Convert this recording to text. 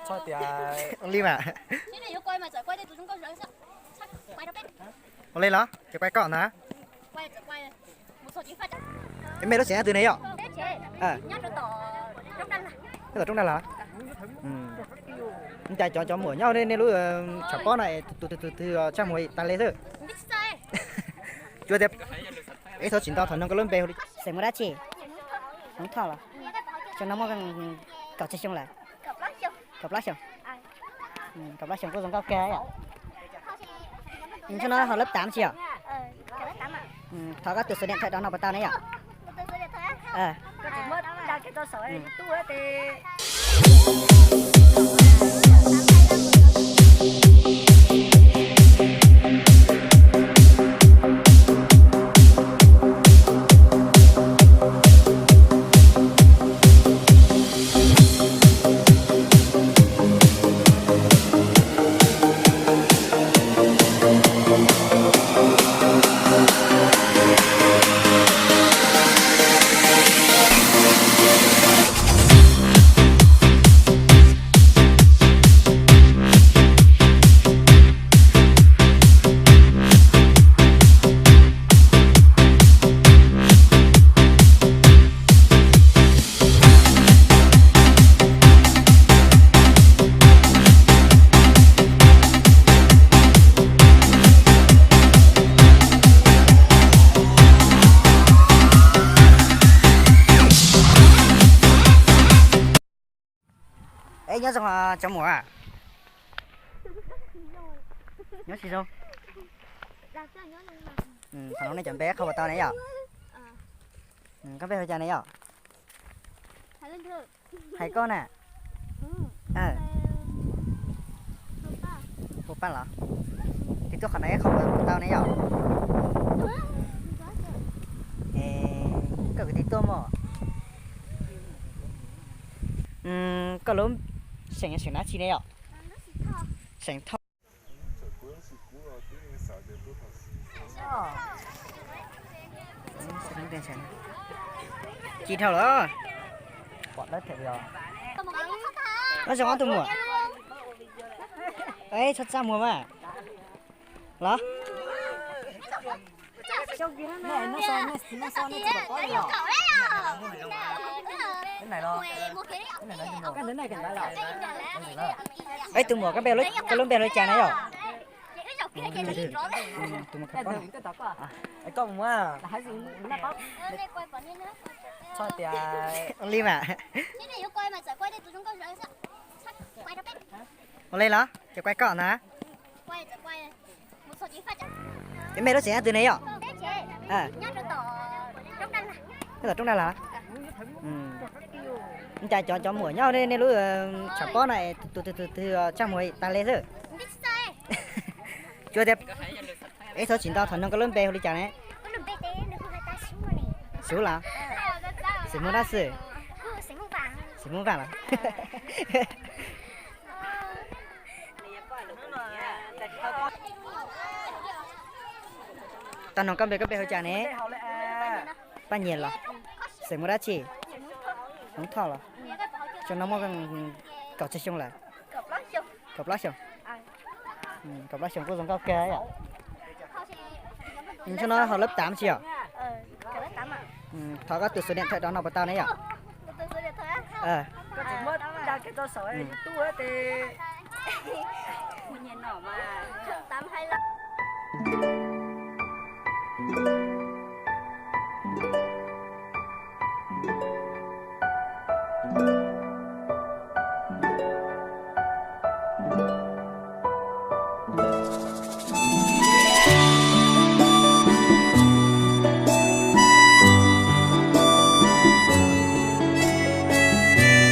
Ua li mas. Ua li los ces kuv kuaj koj ntag. Mej lub xeem twg ne yom? Tom Roob Daj Las. Cas cov cov muam nyob nej lub tshav pob no es tus twg tus twg tshaj muag tag li xwb? Tsuas tias ib txhia tsis nto, thaum no koj lub npe hu li cas? Xeem muaj dab tsi? Hmoob Thoj los? Xyoo no muaj kaum tsawg xyoo lawm? Kaum plaub xyoo. Kaum plaub xyoo kuj zoo nkauj kawg yom. Xyoo no haus lab tav tsi yom? Thov koj tus xuv niam thawm rau no puas tau ne yom? Es nyob zoo cov muam. Nyob tsis zoo. Thaum no nej cov npe qhov puas tau ne yom? Koj npe hu cas ne yom? Hais koj na. Hu Paj los? Tiv tuaj qhov no ib qho puas tau ne yom? Koj kwv tij tuaj mog. Koj lub seem, seem dab tsi ne yom? Seem Thoj. Ci dhau lawm. Pom dawb them li os. Nyob zoo ob tug muam. Txhob txaj muag mas. Los? Ib tug muam, koj lub npe hu li cas na yom? Tus muam koj. Ua li mas. Ua li los ces kuaj koj ntag. Ces mej lub xeem twg ne yom? Tom Roob Daj Las. Cas cov cov muam nyob nej lub tshav pob no es tus twg tus twg tshaj muag tag li xwb? Tsuas tias ib txhia tsis nto, thaum no koj lub npe hu li cas ne? Suv los? Xeem Hmoob dab tsi? Xeem Hmoob Vaj los? Tag no koj npe, koj npe hu cas ne? Paj Nyiag los? Xeem muaj dab tsi? Hmoob Thoj los? Xyoo no muaj kaum tsawg xyoo lawm? Kaum plaub xyoo. Kaum plaub xyoo kuj zoo nkauj kawg yom. Xyoo no haus lab tav tsi yom? Thov koj tus xuv niam thawm rau no puas tau ne yom?